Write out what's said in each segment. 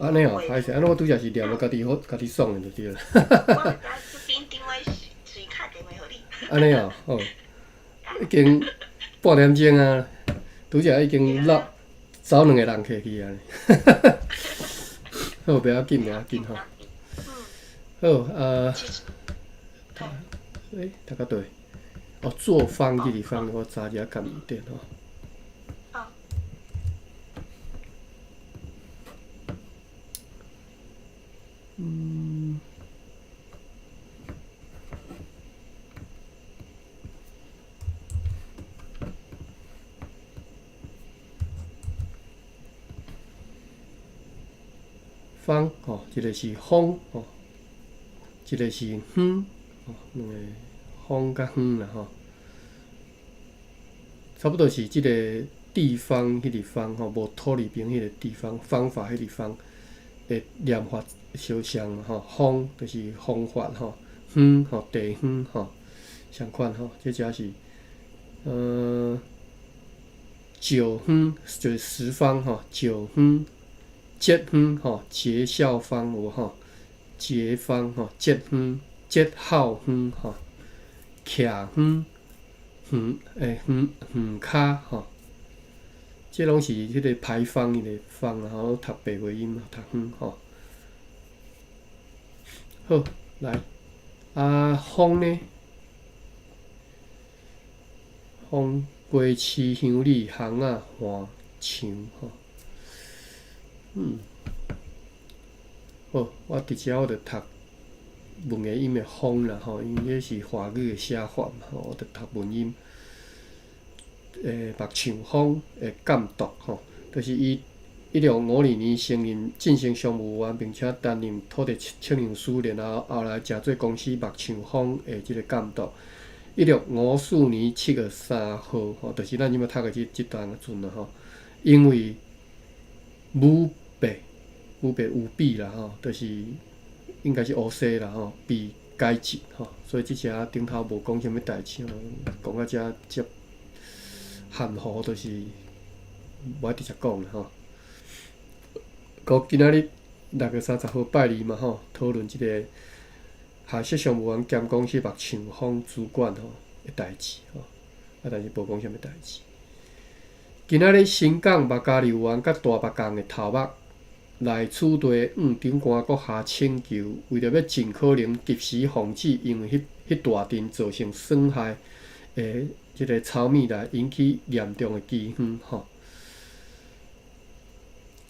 按呢哦，歹勢，按呢我拄才是念予家己好，家己爽的就對啦。我毋知足緊張的，隨敲電話予你。按呢哦，好，已經半點鐘啊，拄才已經落走兩個人客去啊。好，袂要緊，袂要緊吼。好啊。欸，讀到佗？哦，作坊這地方我查一下敢毋對吼。嗯。方吼，一个是方吼，一個是遠吼，兩個方佮遠啦吼，差不多是這個地方彼個方吼，無土字邊彼個地方方法彼個方的念法相像嘛吼，方就是方法吼，遠吼地方吼，相款吼，這遮是九方就是十方吼，九方。節方吼，節孝方有無吼？節方吼，節方、節孝方吼，徛方、遠欸遠遠跤吼，這攏是彼個牌坊彼個方啊吼，讀白話音讀遠吼。好，來，啊風呢？風雞翅香里巷仔橫牆吼。好，我佇遮我就讀文言音的風啦吼，因為這是華語的寫法嘛吼，我就讀文音。目像風的監督吼，就是伊1652年升任晉升商務員，並且擔任土地測量師，然後後來成做公司目像風的這個監督。1654年7月3號吼，就是咱這擺讀的這段陣啦吼，因為舞弊，舞弊舞弊啦吼，就是應該是烏西啦吼，被解職吼，所以這遮頂頭無講啥物代誌吼，講到遮遮含糊，就是無愛直接講啦吼。閣今仔日6月30號拜二嘛吼，討論這個下設商務員兼公司目像風主管吼的代誌吼，啊，但是無講啥物代誌。今仔日新港目加柳園佮大目港的頭目來此地向長官閣下請求，為著欲盡可能及時防止因為彼大震造成損害的這个糙米來引起嚴重的饑荒吼。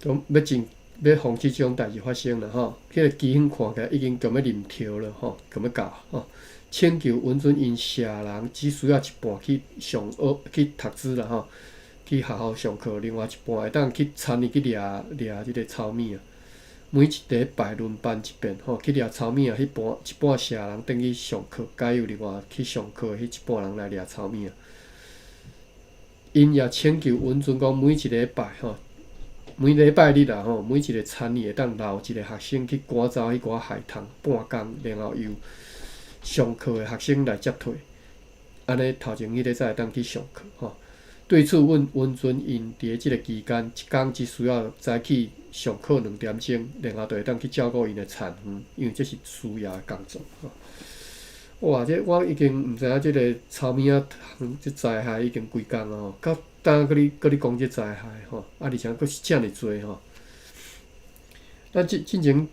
講欲盡欲防止這種代誌發生啦吼，彼个饑荒看起來已經強欲臨頭了吼，強欲到吼。請求允准𪜶社人只需要一半去上學去讀書啦吼。去學校上課，另外一半會當去參與去掠掠這个糙米啊。每一禮拜輪班一遍吼，去掠糙米啊。彼半一半社人轉去上課，改由另外去上課彼一半人來掠糙米啊。𪜶也請求允准講，每一禮拜吼，每禮拜日啊吼，每一個參與會當留一個學生去趕走彼寡害蟲半工，然後由上課的學生來接替，按呢頭前彼个才會當去上課吼。對此，阮允准𪜶佇這个期間，一工只需要早起上課2點鐘，然後就會當去照顧𪜶的田園，因為這是需要的工作。哇！這我已經毋知影這个糙米仔這災害已經幾工啊吼，到今閣咧閣咧講這災害吼，啊，而且閣是遮爾濟吼。咱進進前，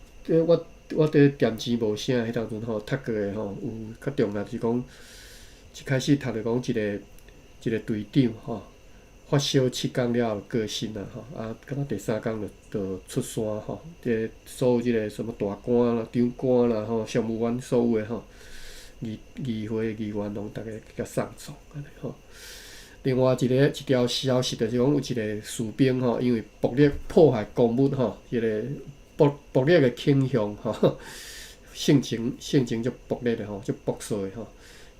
我我佇恬錢無聲彼當陣吼，讀過的吼，有較重要是講，一開始讀著講一个一个隊長吼，發燒7工了後過身啊吼，啊，敢若第三工就出山吼，這所有這个什麼大官啦、長官啦吼、商務員所有的吼，議議會議員攏逐个去共送葬按呢吼。另外一个一條消息就是講有一个士兵吼，因為暴力破壞公物吼，彼个暴暴力的傾向吼，性情性情足暴力的吼，足暴躁的吼。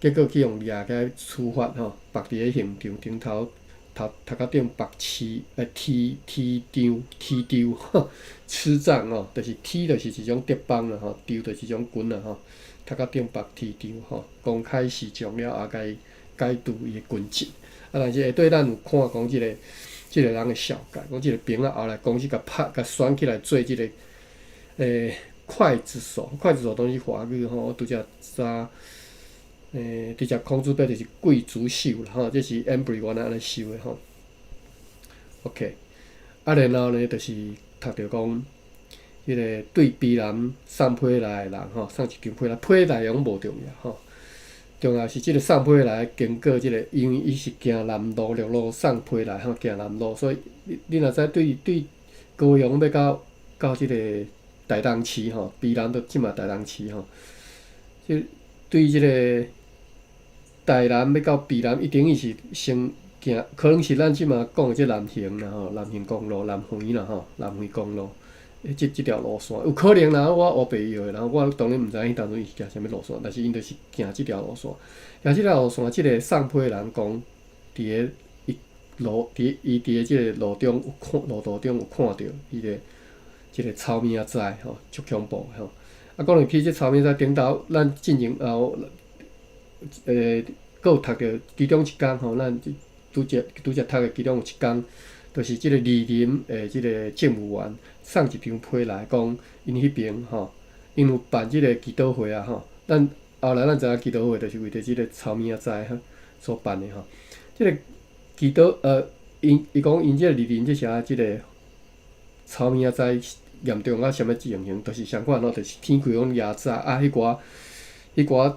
結果去予掠起來處罰吼，縛佇咧刑場頂頭，頭頭殼頂縛刺欸鐵鐵杖鐵杖，笞杖吼，就是鐵就是一種竹棒啦吼，杖就是一種棍啦吼，頭殼頂縛鐵杖吼，公開示眾了後，共伊解除伊的軍職。啊，但是下底咱有看講這个這个人的紹介，講這个兵仔後來公司共拍共選起來做這个劊子手，劊子手當然是華語吼，我拄才知。直接孔子伯就是劊子手啦吼，這是 Ambry 原來按呢收的吼。OK，啊，然後呢，就是讀著講，彼个對卑南送批來的人吼，送一張批來，批內容無重要吼，重要是這个送批來經過這个，因為伊是行南路陸路送批來吼，行南路，所以你若知對對高雄欲到到這个台東市吼，卑南就這馬台東市吼，這對這个台南欲到卑南，伊等於是先行，可能是咱這馬講的這南橫啦吼，南橫公路、南橫啦吼，南橫公路，這這條路線有可能啦，我烏白轅的，然後我當然毋知影彼當陣伊是行啥物路線，但是𪜶就是行這條路線，行這條路線，這个送批的人講，佇咧伊路佇伊佇咧這个路中有看路途中有看著彼个這个草物仔災吼，足恐怖的吼。啊，講入去這草物仔頂頭，咱進前後閣有讀著其中一工吼，咱拄則拄則讀的其中有一工，就是這个二林的這个政務員送一張批來講，𪜶彼爿吼，𪜶有辦這个祈禱會啊吼。咱後來咱知影祈禱會就是為著這个草物仔災所辦的吼。這个祈禱𪜶伊講𪜶這个二林這啥這个草物仔災嚴重到啥物情形，就是相款吼，就是天氣攏炎早啊，彼寡彼寡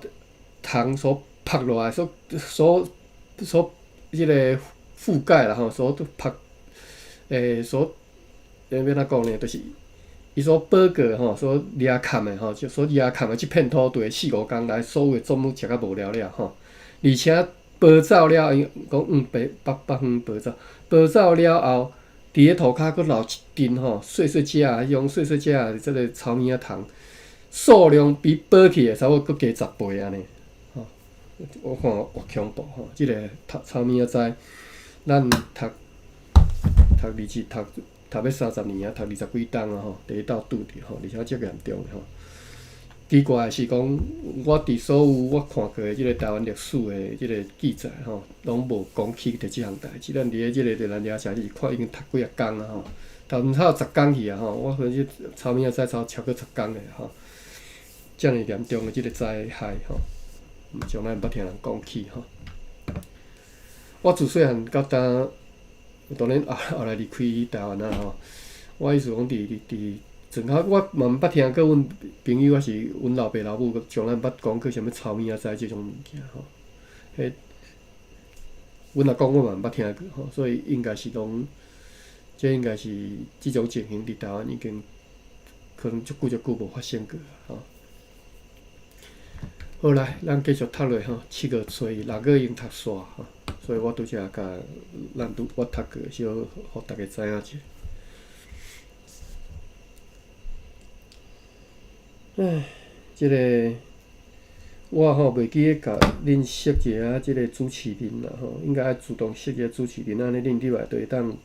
蟲所曝落來，所所所這个覆蓋啦吼，所曝所欲按怎講呢？就是伊所報告吼，所掠崁的吼，就所掠崁的這片土地四五工內，所有的作物食甲無了了吼，而且拔走了，伊講北北北方拔走，拔走了後，佇咧塗跤閣留一陣吼，細細隻仔彼種細細隻仔這个草物仔蟲，數量比拔去的差不多閣加十倍按呢，吼，我看偌恐怖吼！這个讀草物仔災，咱讀讀二十讀讀欲三十年啊，讀二十幾冬啊吼，第一道拄著吼，而且足嚴重的吼。奇怪的是講，我佇所有我看過的這个台灣歷史的這个記載吼，攏無講起著這項代誌。咱佇咧這个熱蘭遮城是看已經讀幾仔工啊吼，讀毋差十工去啊吼，我可能草物仔災超過十工的吼，遮爾嚴重的這个災害吼，從來毋捌聽人講起吼。我自細漢到今，當然後後來離開台灣啊吼，我意思講佇佇陣口，我嘛毋捌聽過阮朋友，抑是阮老爸老母，從來毋捌講過啥物草物仔災這種物件吼。彼，阮阿公我嘛毋捌聽過吼，所以應該是講，這應該是這種情形佇台灣已經可能足久足久無發生過吼。好來，咱繼續讀落吼，七月初一，六月已經讀煞吼，所以我拄才共咱拄我讀過，小予大家知影者。唉，這个我吼袂記得共恁設一下這个主持人啦吼，應該愛自動設一个主持人，按呢恁入來就會當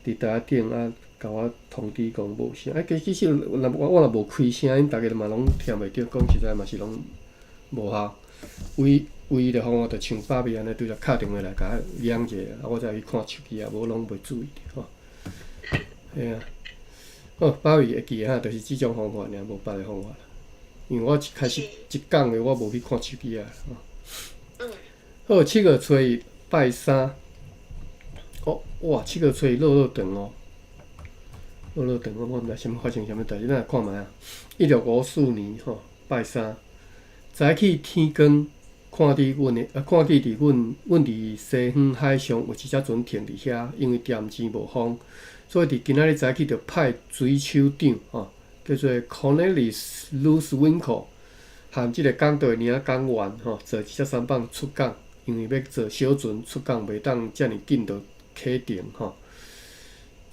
佇台仔頂啊，共我通知講無聲。啊，其實若我我若無開聲，𪜶逐家嘛攏聽袂著，講實在嘛是攏無效。唯唯一的方法就像芭比按呢，拄才敲電話來共我嚷者，啊，我才去看手機啊，無攏袂注意著吼。嘿啊。好，芭比會記得哈，就是這種方法爾，無別个方法啦。因為我一開始一講的，我無去看手機啊。好，七月初一拜三。哦，哇，七月初一落落長哦，落落長，我毋知啥物發生啥物代誌，咱來看覓啊。1654年吼，拜三，早起天光，看佇阮的啊，看見佇阮阮佇西方海上有一隻船停佇遐，因為恬靜無風。所以佇今仔日早起就派水手長吼，叫做 Cornelis Loosewinkel，含這个港隊領港員吼，坐一隻舢舨出港，因為欲坐小船出港，袂當遮爾緊就啟程吼。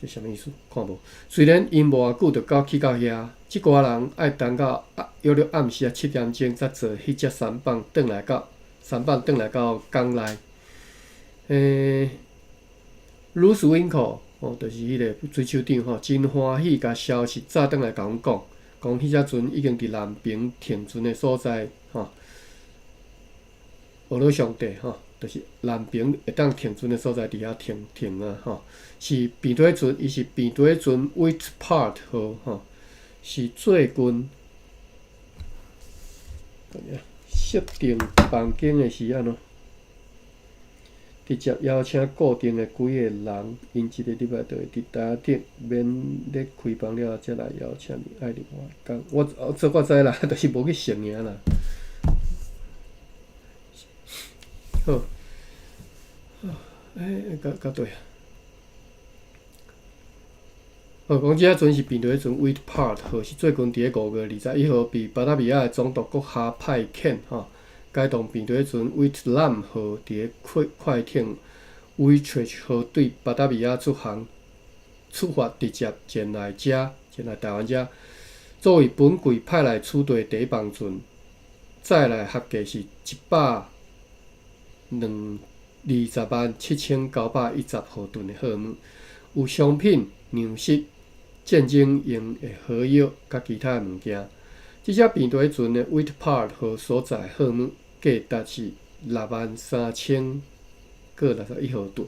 這啥物意思？看無？雖然𪜶無偌久就到去到遐，這寡人愛等到約略暗時仔七點鐘，才坐彼隻舢舨轉來到舢舨轉來到港內。Loosewinkel 哦，就是彼个水手長吼，真歡喜共消息早轉來共阮講，講彼隻船已經佇南平停船的所在吼。學了上帝吼，就是南爿會當停船的所在，佇遐停停啊吼。是平地船，伊是平地船 Witpaart 號吼，是最近設定房間的是按怎？直接邀請固定的幾個人，𪜶一个禮拜就會佇台頂免咧開房了後，才來邀請你愛另外講。我這我知啦，就是無去承爾啦。好，欸，敢敢對啊？好，講這隻船是平地船 Witpaart 號，是最近佇咧5月21號被巴達維亞的總督閣下派遣吼，改動平地船 Witlam 號佇咧快快艇 Utrecht 號對巴達維亞出航出發，直接前來遮，前來台灣遮，作為本季派來此地第一班船，載來合計是1,207,910毫噸的貨物，有商品、糧食、戰爭用的火藥佮其他的物件。這隻平地船的 Witpaart 號所載貨物價值是63,061毫噸。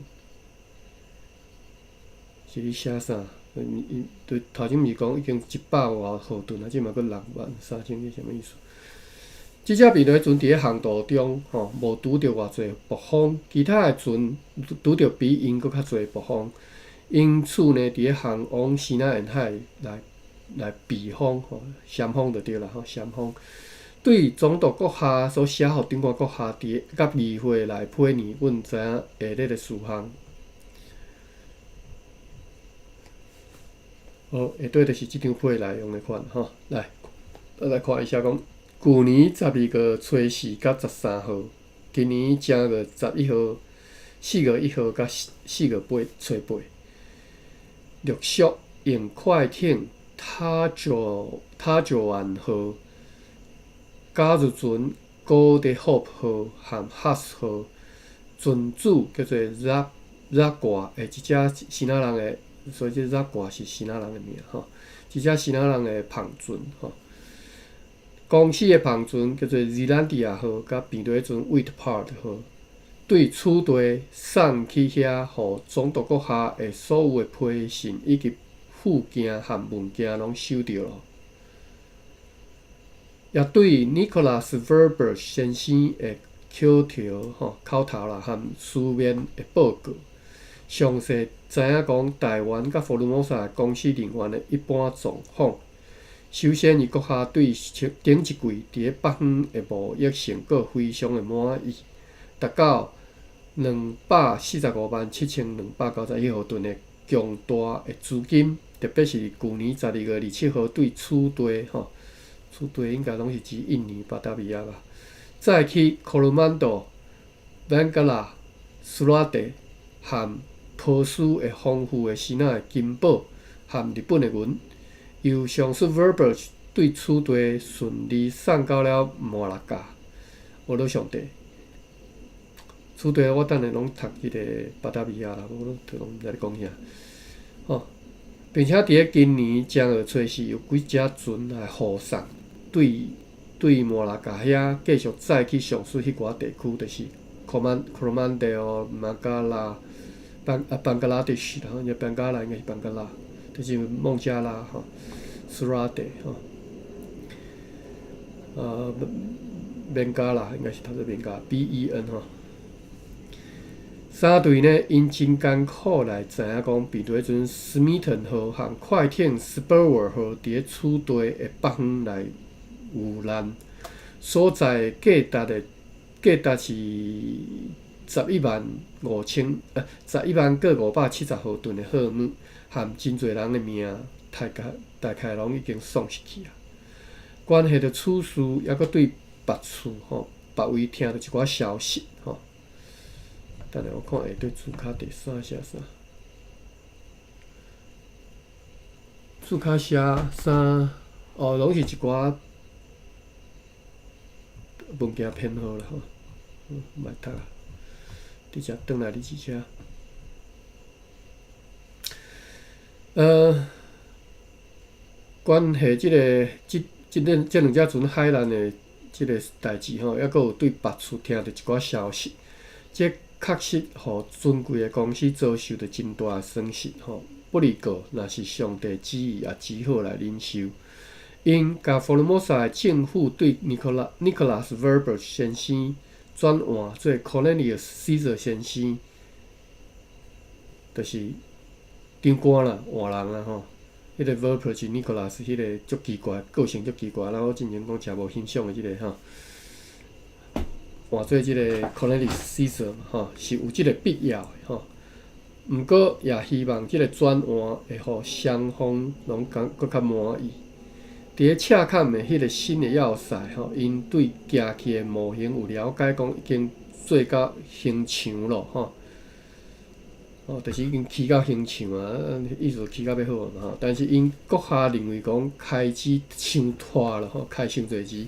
是咧寫啥？伊對頭前毋是講已經一百外毫噸啊，這馬閣63,000，是啥物意思？這隻平地船佇咧航途中，吼，無拄著偌濟暴風，其他的船拄著比𪜶閣較濟暴風，因此呢，佇咧航往西南沿海來來避風，吼，閃風就對啦，吼，閃風。對總督閣下所寫予長官閣下佇佮議會來批擬，阮知影下列的事項。好，下底就是這張批內容的款，吼，來，咱來看一下講。舊年12月初四佮13號，今年正月11號、4月1號佮4月8初8，陸續用快艇塔石塔石灣號、假日船 Goede Hoop 號和哈斯號，船主叫做扎扎掛的一隻支那人的，所以這扎掛是支那人的名吼，一隻支那人的帆船吼。公司的帆船叫做 Zeelandia 號，佮平地船 Witpaart 號，對此地送去遐，予總督閣下的所有的批信以及附件和文件攏收著囉。也對 Nicholas Verburgh 先生的口頭吼口頭啦和書面的報告，詳細知影講台灣佮福爾摩沙公司人員的一般狀況。首先，伊閣下對頂一季佇咧北方的貿易成果非常的滿意，達到2,457,291毫噸的強大的資金，特別是舊年12月27號對此地吼，此地應該攏是指印尼巴達維亞吧，載去科羅曼多、本格拉、蘇拉地和波斯的豐富的支那的金寶和日本的銀。由上述 Verburgh 對此地順利送到了馬六甲，我咧上帝。此地我等下攏讀這個巴達維亞啦，我攏攏毋知咧講啥。吼，並且佇咧今年正月初四有幾隻船來護送，對對馬六甲遐繼續載去上述彼寡地區，就是科曼德爾、馬加拉、班啊班加拉德什，然後班加拉應該是班加拉。就是孟加拉吼，蘇拉地吼，勉加啦，應該是讀做勉加，B E N 吼。三隊呢，𪜶真艱苦來知影講，平地陣史密頓號和快艇斯波爾號佇咧此地的北方來遇難，所在價值的價值是115,000，110,570毫噸的貨物。含真濟人的命，大概大概攏已經喪失去啊。關係著此事，猶閣對別處吼，別位聽著一寡消息吼。等下我看下底字卡第三寫啥？字卡寫啥？哦，攏是一寡物件編號啦吼。莫讀啊，直接轉來你這遮。關係這個這這兩這兩隻船海難的這個代誌吼，猶閣有對別處聽著一寡消息。這確實予尊貴的公司遭受著真大的損失吼。不離過，若是上帝旨意，也只好來忍受。𪜶共福爾摩沙的政府對 Nicholas Werber 先生轉換做 Cornelius Caesar 先生，就是長官啦，換人啦吼。彼個 Werber 是 Nicholas，彼個足奇怪，個性足奇怪，咱我進前講誠無欣賞的這個吼，換做這個 Cornelius Caesar 吼，是有這個必要的吼。毋過也希望這個轉換會予雙方攏閣閣較滿意。佇咧赤坎的彼個新的要塞吼，𪜶對機器的模型有了解，講已經做到形象咯吼。哦，就是已經起到形象啊，意思起到欲好嘛吼。但是𪜶閣下認為講開支傷大了吼，開傷濟錢。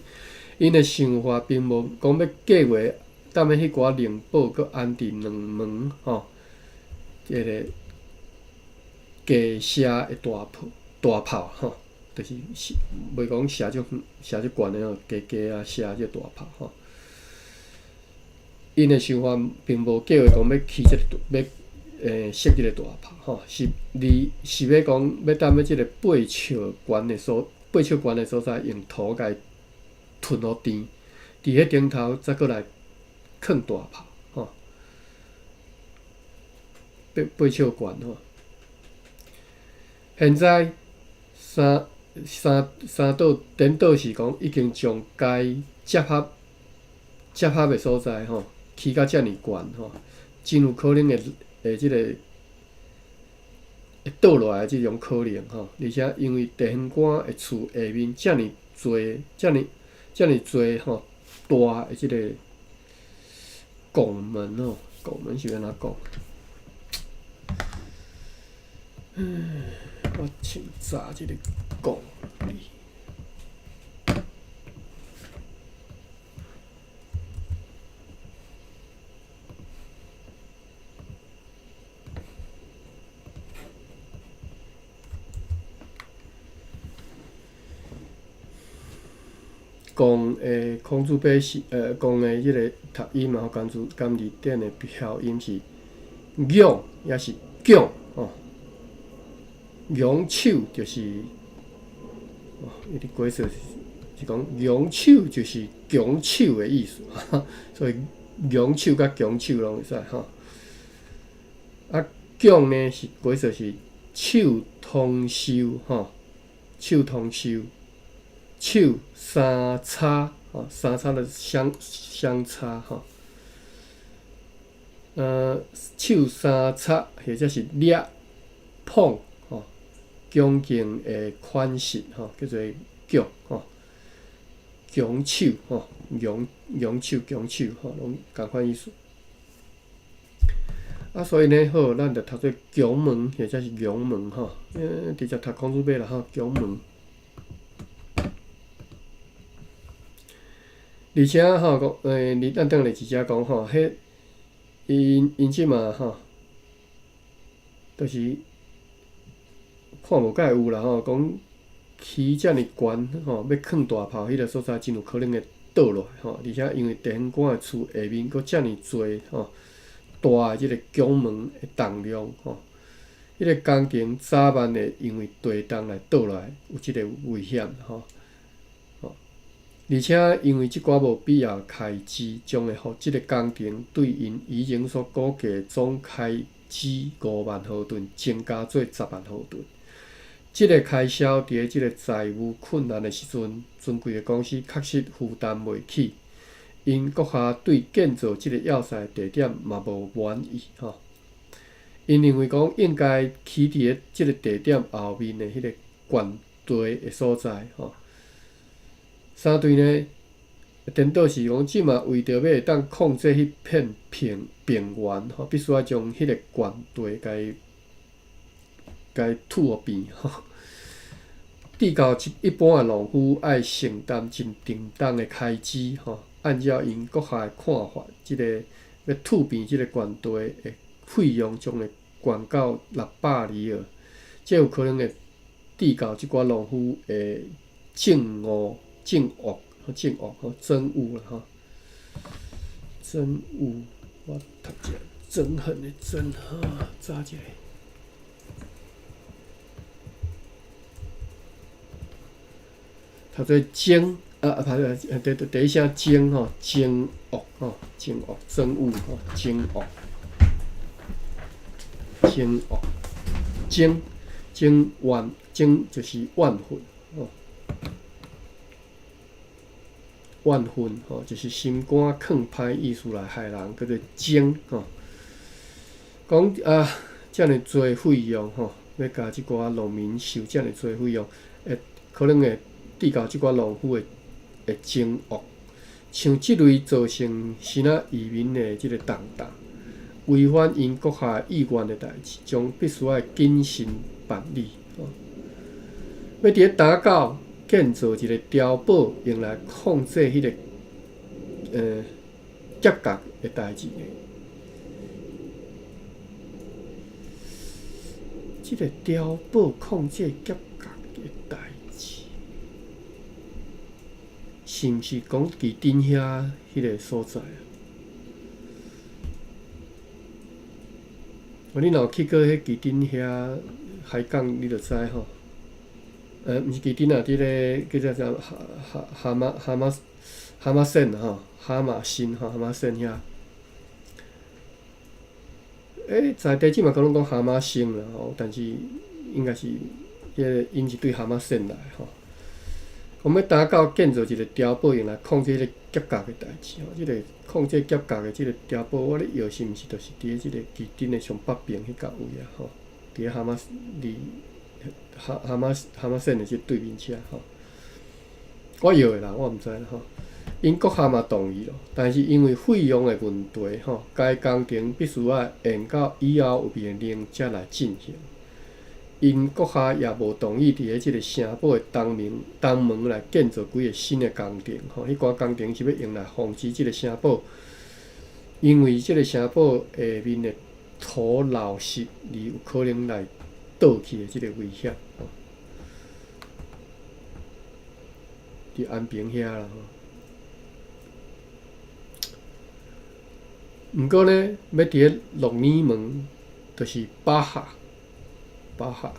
𪜶的想法並無講欲計劃，踮咧彼寡靈堡閣安置兩門吼，這個低射的大炮，大炮吼，就是袂講射足射足懸的吼，低低啊射這個大炮吼。𪜶的想法並無計劃講欲起這個欲設這個大炮吼，是而是欲講欲踮咧這個八尺懸的所在，用土共伊吞予甜，佇彼頂頭再閣來囥大炮吼。八尺懸吼。現在三三三島顛倒是講已經將該接合的所在吼，起到遮爾懸吼，真有可能會這個會倒落來的這種可能吼，而且因為電線桿的厝下面遮爾濟、遮爾遮爾濟吼大的這個拱門吼，拱門是欲按怎講？我先查這個拱字。講的孔子伯是講的彼個讀音嘛，吼，含字典的標音是仰，抑是迥吼。仰手就是，哦，伊佇解說是講仰手就是拱手的意思，所以仰手佮拱手攏會使吼。啊，迥呢是解說是手通收吼，手通收。手三叉，吼，三叉的相相叉，吼。手三叉或者是掠捧，吼，恭敬的款式，吼，叫做迥，吼，拱手，吼，仰仰手、拱手，吼，攏仝款意思。啊，所以呢，好，咱就讀做拱門或者是仰門，吼，直接讀孔子伯啦，吼，拱門。而且吼，講你咱轉來直接講吼，彼𪜶𪜶這馬吼，就是看無蓋有啦吼，講起遮爾懸吼，欲囥大炮彼個所在，真有可能會倒落來吼。而且因為電線桿的厝下面閣遮爾濟吼大的這個拱門的重量吼，彼個工程早晚會因為地動來倒落來，有這個危險吼。而且因為這寡無必要開支，將會予這個工程對𪜶以前所估計總開支5萬荷頓增加做10萬荷頓。這個開銷佇咧這個財務困難的時陣，尊貴的公司確實負擔袂起。𪜶閣下對建造這個要塞的地點嘛無滿意吼。𪜶認為講應該起佇咧這個地點後面的彼個懸地的所在吼。相對呢，顛倒是講，這馬為著欲會當控制彼片平平原吼，必須愛將彼個懸地共伊共伊吐予平吼。至到一一般的農夫愛承擔真沉重的開支吼。按照𪜶閣下的看法，這個欲吐平這個懸地的費用將會懸到600里爾，這有可能會致到這寡農夫的憎惡。憎惡，憎惡，憎惡啦吼，憎惡。我讀者憎恨的憎，哈，查一下。讀做憎啊啊，歹勢，第一聲憎吼，憎惡吼，憎惡，憎惡吼，憎惡，憎惡，憎憎怨，憎就是怨恨吼，怨恨吼，就是心肝囥歹意思來害人，叫做憎吼。講啊，遮爾濟費用吼，欲共這寡農民收遮爾濟費用，會可能會致到這寡農夫的憎惡，像這類造成新仔移民的這個重擔，違反𪜶閣下意願的代誌，將必須愛謹慎辦理。吼，欲佇咧打狗建造一個碉堡，用來控制彼個夾角的代誌呢？這個碉堡控制夾角的代誌，是毋是講旗津遐彼個所在啊？哦，你若有去過彼旗津遐海港，你就知吼。毋是旗津啊，佇咧叫做啥哈哈哈馬哈馬哈馬線吼，哈馬星吼，哈馬線遐。在地址嘛，可能講哈馬星啦吼，但是應該是彼個𪜶是對哈馬線來吼。講欲打狗建造一個碉堡，用來控制彼個夾角的代誌吼。這個控制夾角的這個碉堡，我咧臆是毋是就是佇咧這個旗津的上北邊彼角位啊吼？佇咧哈馬離哈哈馬哈馬線的這對面遮吼。我臆的啦，我毋知啦吼。𪜶閣下嘛同意咯，但是因為費用的問題吼，該工程必須愛延到以後有便的能才來進行。𪜶閣下也無同意佇咧這個城堡的東門東門來建造幾个新的工程吼，彼寡工程是欲用來防止這個城堡，因為這個城堡下面的土漏失而有可能來倒去的這個危險吼。佇安平遐啦吼。毋過呢，欲佇咧鹿耳門，就是巴哈，巴哈，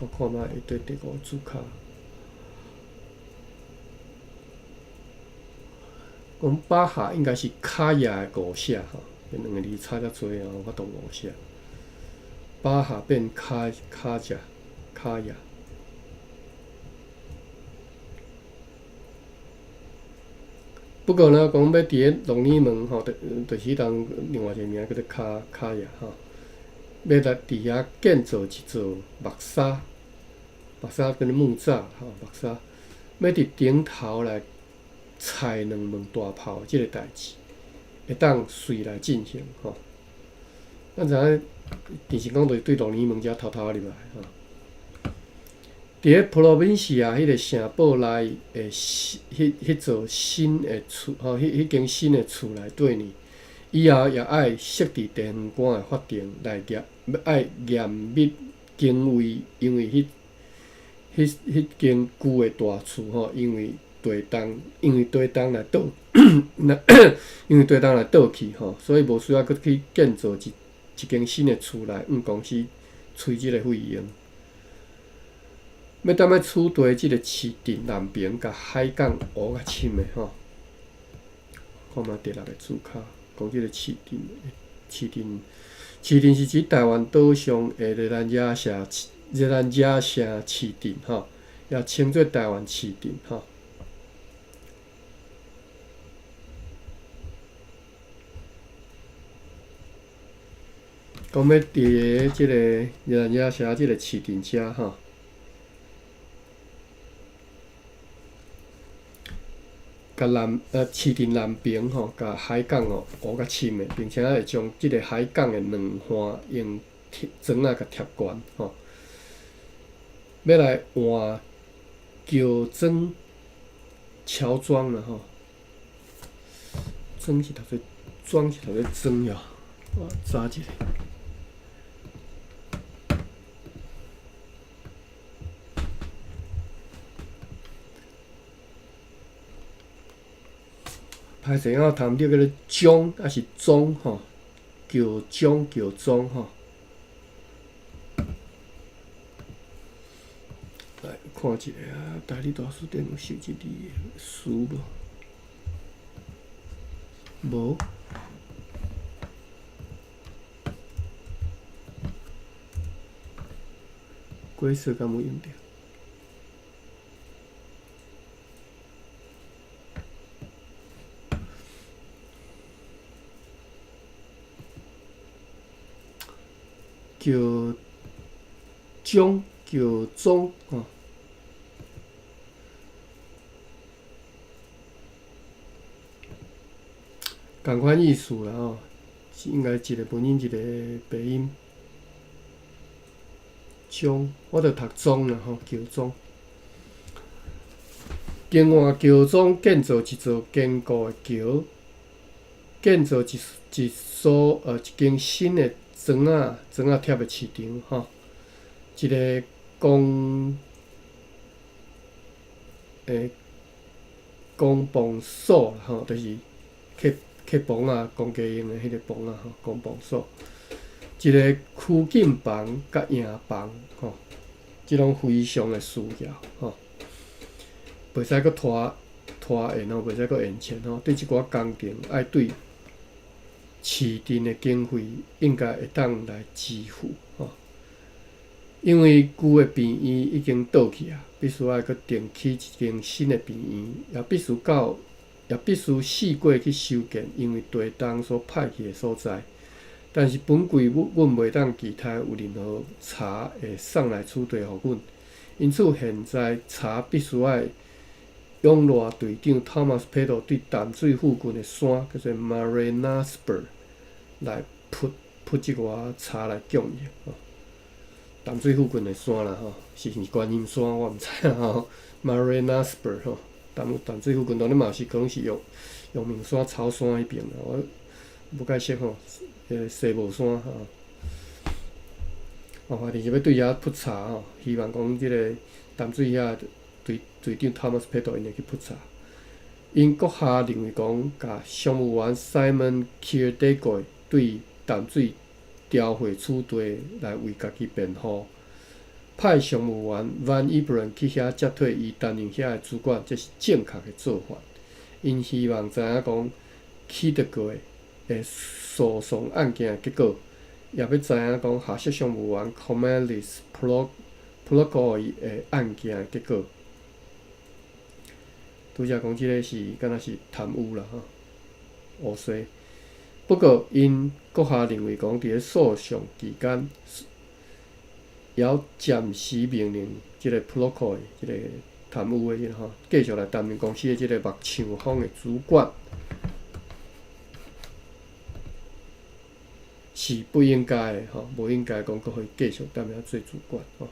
我看覓會對第五字跤。講巴哈應該是卡亞的誤寫吼，這兩個字差遮濟啊，無法度誤寫。巴哈變卡卡亞卡亞。不過呢，講欲佇咧鹿耳門吼，就是彼當另外一個名叫做卡卡亞吼，欲來佇遐建造一座木柵，木柵叫做木柵吼，木柵，欲佇頂頭來拆兩門大炮這個代誌，會當隨來進行吼。咱知影，電視講就是對鹿耳門遮偷偷仔入來吼。佇咧普羅民西亞彼個城堡內的新彼彼座新的厝吼，彼彼間新的厝內底呢，以後也愛設置地方官的法庭來嚴愛嚴密警衛，因為彼彼彼間舊的大厝吼，因為地動來倒去吼，所以無需要閣去建造一一間新的厝來向公司催這個費用。欲踮咧此地這個市鎮南爿，共海港烏較深的吼，看覓第六個字跤，講這個市鎮，市鎮，市鎮是指台灣島上的熱蘭遮城市，熱蘭遮城市鎮吼，也稱做台灣市鎮吼。講欲佇咧這個熱蘭遮城這個市鎮遮吼。共南市鎮南爿吼，共海港吼烏較深的，並且會將這個海港的兩岸用鐵磚仔共貼懸吼，欲來換橋樁橋樁啦吼，樁是讀做樁是讀做樁喲，我查一下。歹勢啊，讀毋著叫做鍾，抑是鍾吼？叫鍾叫鍾吼。來看一下啊，台語大辭典有收這字的詞無？無。鬼說敢有用著？叫鍾，叫鍾吼。仝款意思啦吼，應該一個文音，一個白音。鍾，我著讀莊啦吼，橋莊。更換橋莊建造一座堅固的橋，建造一一所一間新的磚仔磚仔疊的市場吼，一个公公磅所吼，就是刻刻磅仔公家用的彼个磅仔吼，公磅所。一个拘禁房佮营房吼，這攏非常的需要吼，袂使閣拖拖延吼，袂使閣延遲吼。對這寡工程愛對市鎮的經費應該會當來支付吼，因為舊的病院已經倒去啊，必須愛閣重起一間新的病院，也必須到，也必須四過去修建，因為地動所歹去的所在。但是本季阮袂當期待有任何柴會送來此地予阮，因此現在柴必須愛仰賴隊長 Thomas Peto 對淡水附近的山叫做 Marina Spur 來鋪鋪這寡柴來供應。淡水附近的山啦吼，是毋是觀音山我毋知吼。Marina Spur 吼，淡淡水附近當然嘛是可能是陽陽明山、草山彼爿啦，我無解釋吼。彼个西帽山吼，哦，反正是欲對遐鋪柴吼，希望講這个淡水遐隊隊長 Thomas Peto 𪜶會去鋪柴。𪜶閣下認為講，共商務員 Simon Kirdegoy 對淡水調回此地來為家己辯護，派商務員 Van Iberen 去遐接替伊擔任遐的主管，這是正確的做法。𪜶希望知影講，起得過的訴訟案件的結果，也欲知影講下屬商務員 Cornelis Plogoy 的案件的結果。拄才講這个是敢若是貪污啦吼，烏西。不過，𪜶閣下認為講，佇咧訴訟期間，猶暫時命令這个 Plogoy 這个貪污的這个吼，繼續來擔任公司的這个木匠坊的主管。是不應該的吼，無應該講閣予伊繼續擔任做主管吼。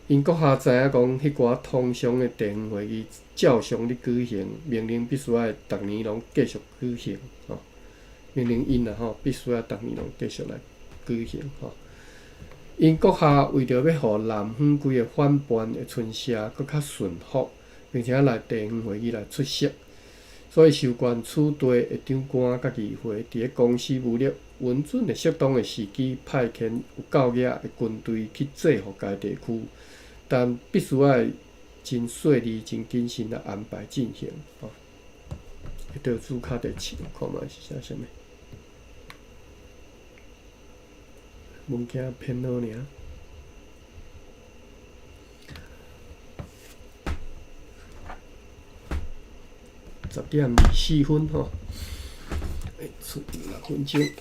𪜶閣下知影講，彼寡通常的地方會議照常咧舉行，命令必須愛逐年攏繼續舉行吼。命令𪜶啦吼，必須愛逐年攏繼續來舉行吼。𪜶閣下為著欲予南方規个反叛的村社閣較順服，並且來地方會議來出席，所以授權此地的長官佮議會，佇咧公司無力允准的適當的時機，派遣有夠額的軍隊去制服該地區，但必須愛真細膩、真謹慎來安排進行。吼，彼道主卡第七，看覓是寫啥物？物件編號爾。10點24分吼，出6分鐘。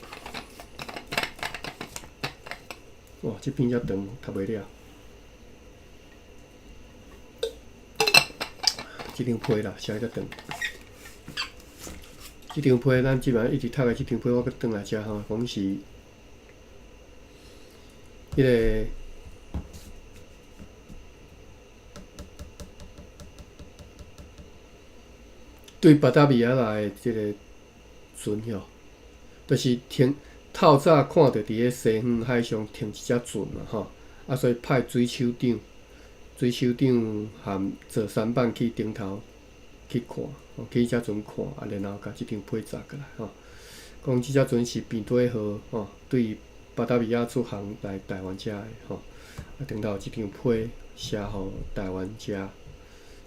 哇，這篇遮長，讀袂了。這張批啦，寫遮長。這張批咱這擺一直讀的這張批，我閣轉來遮吼，講是彼个。對巴達維亞來的這个船吼，就是停透早看著佇咧西方海上停一隻船嘛吼，啊，所以派水手長，水手長含做舢舨去頂頭去看，吼，去彼只船看，啊，然後共這張批紮過來，吼。講這隻船是平底號，吼，對巴達維亞出航來台灣遮的，吼。啊，頂頭這張批寫予台灣遮，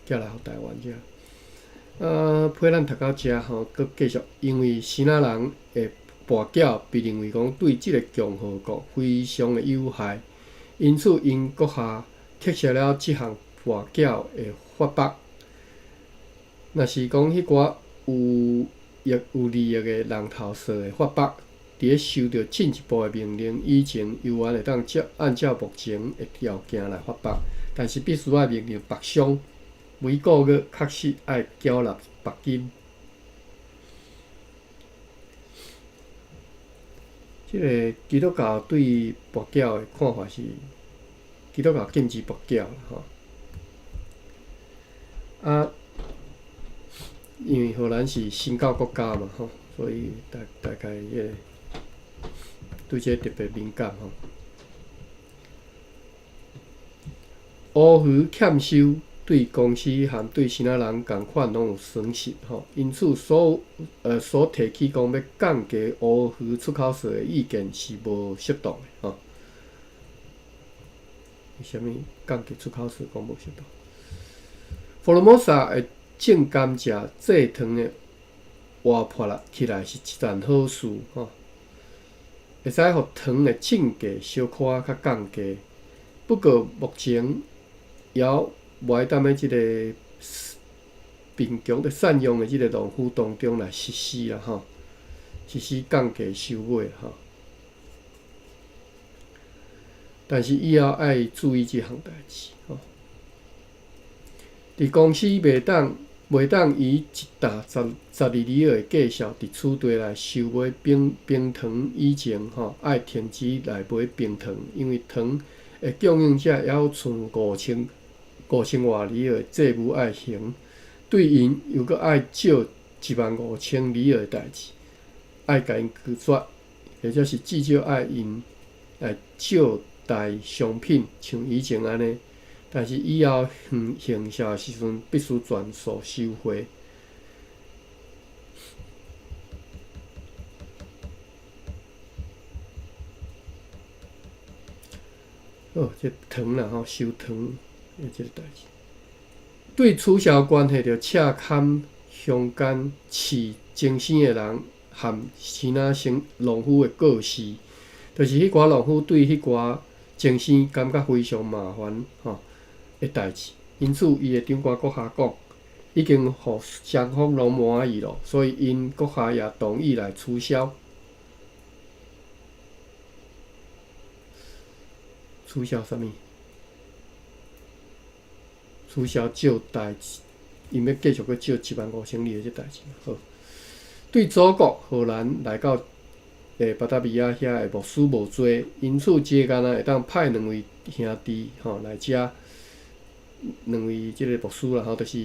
寄來予台灣遮。啊，批咱讀到遮吼，閣繼續，因為支那人的跋筊被認為講對這個共和國非常的有害，因此𪜶閣下撤銷了這項跋筊的法縛。若是講彼寡有益有利益的人頭稅的法縛，佇咧收著進一步的命令以前，猶原會當照按照目前的條件來發縛，但是必須愛命令縛商每個月確實愛繳納縛金。這个基督教對跋筊的看法是，基督教禁止跋筊吼。啊，因為荷蘭是新教國家嘛吼，所以大大概彼个對這個特別敏感吼。烏魚欠收對公司含對支那人仝款攏有損失吼，因此所所提起講欲降低烏魚出口稅的意見是無適當的吼。為啥物降低出口稅講無適當？福爾摩沙的種甘蔗製糖的活潑啦起來是一件好事吼，會使予糖的進價小可仔較降低。不過目前猶袂當欲這个貧窮的散養的這个農夫當中來實施啦吼，實施降價收買吼。但是以後愛注意這項代誌吼。佇公司袂當以一擔12里爾的價數佇此地來收買冰冰糖以前吼，愛停止來買冰糖，因為糖的供應者猶剩5000外里爾的債務愛還，對𪜶又閣愛借15000里爾的代誌，愛共𪜶拒絕，或者是至少愛𪜶來借貸商品，像以前按呢。但是以後行行銷的時陣，必須全數收回。好，這糖啦吼，收糖的這個代誌。對取消關係著赤崁鄉間飼精生的人和支那省農夫的過失，就是彼寡農夫對彼寡精生感覺非常麻煩吼的代誌。因此，伊的長官閣下講，已經予雙方攏滿意咯，所以𪜶閣下也同意來取消。取消啥物？取消借貸，𪜶欲繼續閣借15000里的這代誌。好，對祖國荷蘭來到巴達維亞遐的牧師無濟，因此只干焦會當派兩位兄弟吼來遮，兩位這个牧師啦吼，就是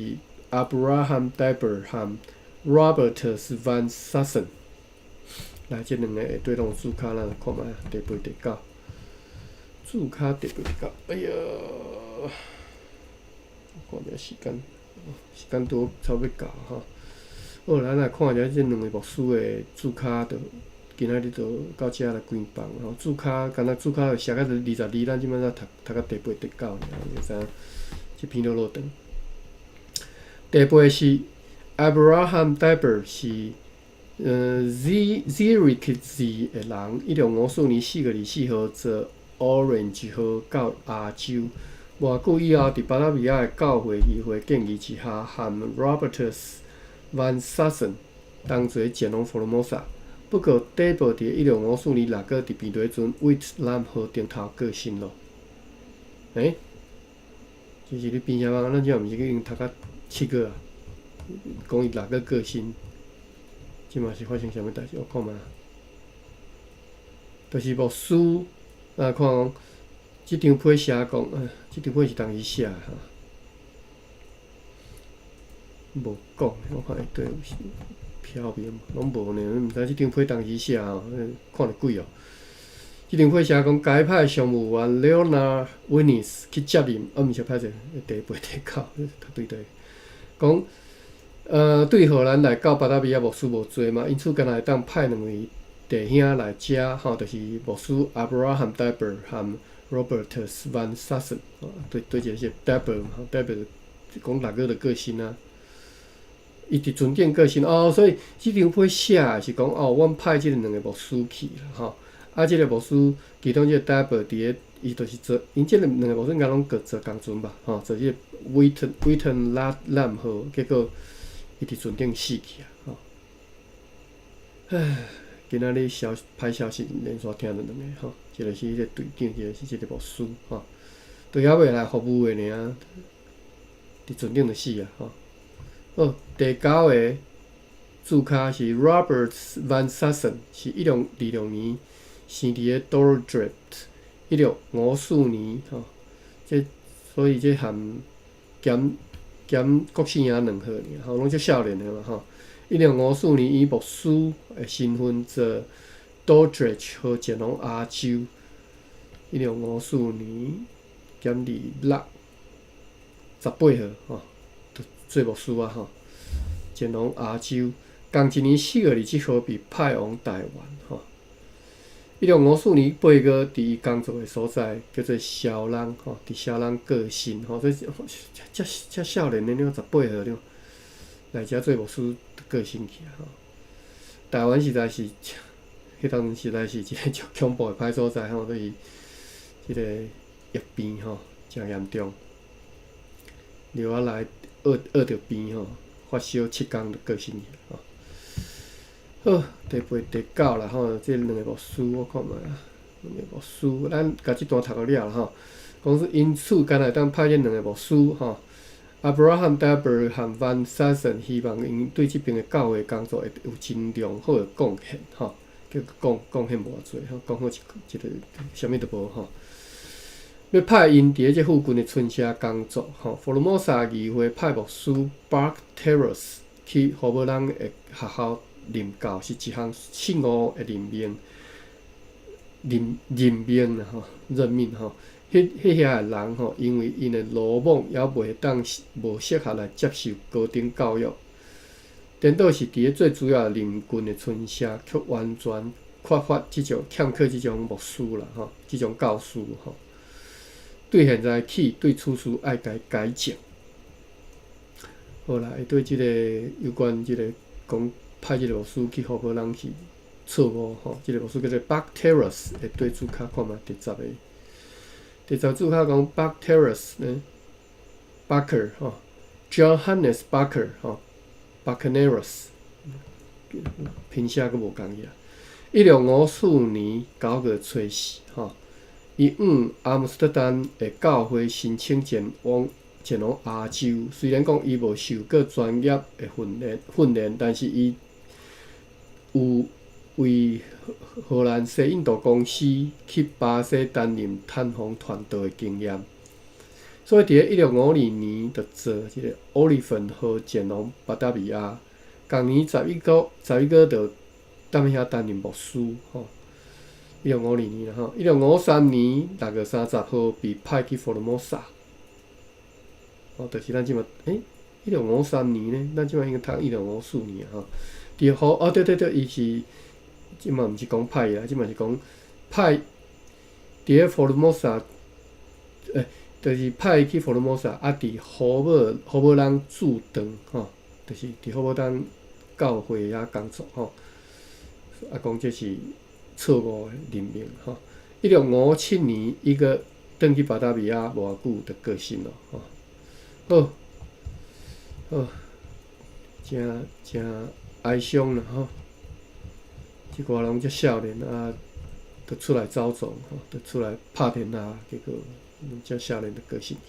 Abraham Duyber 和 Robertus van Sassen。來，這兩個下底攏有註腳，咱來看覓啊，第八、第九。註腳第八、第九，哎呀，我看一下時間，時間拄差不多到吼。好，咱來看一下這兩位牧師的註腳，就今仔日就到遮來關放吼。註腳，敢若註腳就寫到22，咱這擺才讀讀到第八、第九爾，就知影這篇落落長。第八是 Abraham Duyber 是Zierikzee 的人，1654年4月24號坐 Orange 號到亞洲。無久以後，佇巴達維亞的教會議會建議之下，和 Robertus van Sassen 同齊前往福爾摩沙。不過，底部佇1654年6月佇平地船威特蘭號頂頭過身咯。欸？這是咧編啥物？咱這毋是已經讀到7月啊？講伊6月過身，這嘛是發生啥物代誌？我看覓。就是牧師啊，看講，這張批寫講，這張批是當時寫的吼，無講，我看下底有飄明，攏無呢，毋知這張批當時寫吼，看著鬼哦。這張批寫講，該派商務員 Leonard Winnis 去接任，啊，毋是歹勢，第八、第九，讀對對。講對荷蘭來到巴達維亞牧師無濟嘛，因此敢若會當派兩位弟兄來遮吼，就是牧師 Abraham Duyber 和 Robertus van Sassen。對，對，一个是 Duyber 吼，Duyber 講6月就過身啊。伊佇船頂過身哦，所以這張批寫的是講哦，阮派這个兩个牧師去啦吼。啊，這个牧師其中這个 Duyber 佇咧，伊就是坐，𪜶這个兩个牧師應該攏閣坐仝船吧，吼，坐這个 Witten 號，結果伊佇船頂死去啊，吼。唉，今仔日消歹消息連續聽著兩个吼，一个是彼个隊長，一个是這个牧師吼，都猶未來服務的爾，佇船頂就死啊，吼。好，第九个字跤是 Robert Van Sassen，是1626年生佇咧 Dordrecht，1654年吼，這所以這含減減國姓仔兩歲爾，吼，攏足少年的嘛吼。1654年以牧師的身份做 Dordrecht 號前往亞洲。1654年減二六18號吼，做牧師啊吼，前往亞洲。仝一年4月27號被派往台灣吼。1654年8月，佇伊工作的所在叫做蕭朗吼，佇蕭朗過身吼，這遮遮少年的了，18歲了，來遮做牧師過身去啊吼。台灣實在是，彼當陣實在是一个足恐怖的歹所在吼，就是這个疫病吼，誠嚴重。留仔來學著病吼，發燒7工就過身去吼。好，第八、第九啦吼，這兩个牧師我看覓啊，兩个牧師，咱共這段讀予了啦吼。講說因此，敢會當派這兩个牧師吼，Abraham Duyber 和 Van Sassen，希望𪜶對這爿的教會工作會有真良好的貢獻吼。結果貢獻無偌濟吼，講好一個啥物都無吼。欲派𪜶佇咧這附近的村社工作吼。福爾摩沙議會派牧師 Barkterus 去胡寶朗的學校任教，是一項錯誤的任命，任命啦吼，任命吼。彼遐的人吼，因為𪜶的魯莽，猶袂當無適合來接受高等教育。顛倒是佇咧最主要鄰近的村社，卻完全缺乏這種欠缺這種牧師啦吼，這種教師吼。對現在起，對此事愛共改正。好啦，伊對這个有關這个講派這个牧師去胡寶朗是錯誤吼。這个牧師叫做 Barkterus，會對註跤看覓第十个。第十註跤講 Barkterus 呢，Bakker 吼，Johannes Bakker 吼，Bakkenerus，拼寫閣無仝去啊。1654年9月初四吼，伊往阿姆斯特丹的教會申請前往亞洲。雖然講伊無受過專業的訓練，但是伊有為荷蘭西印度公司去巴西擔任探訪傳道的經驗。所以佇咧1652年，就坐這个奧利芬號前往巴達維亞。仝年11月就踮遐擔任牧師吼。1652年啦吼，1653年6月30號被派去福爾摩沙。哦，就是咱這馬，1653年呢，咱這馬應該讀1654年吼。佇好哦，對對對，伊是這馬毋是講派啦，這馬是講派佇咧福爾摩沙，就是派去福爾摩沙，啊，佇胡寶朗駐堂吼，就是佇胡寶朗教會遐工作吼。啊，講這是錯誤的任命吼。1657年，伊閣轉去巴達維亞無偌久就過身咯吼。好，好，誠誠哀傷啦吼。這寡攏遮少年啊，就出來走創吼，就出來拍天下，結果遮少年就過身去。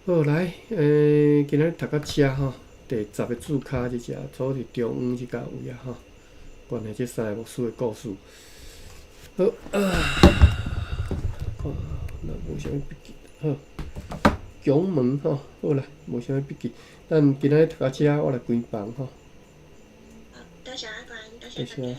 好，來，今仔日讀到遮吼，第十个註跤這只，主是中央這个位啊吼，關係這三个牧師的故事。好啊，看，若無啥物筆記，好，拱門吼，好啦，無啥物筆記，咱今仔日讀到遮，我來關房吼。好，多謝阿關，多謝大家。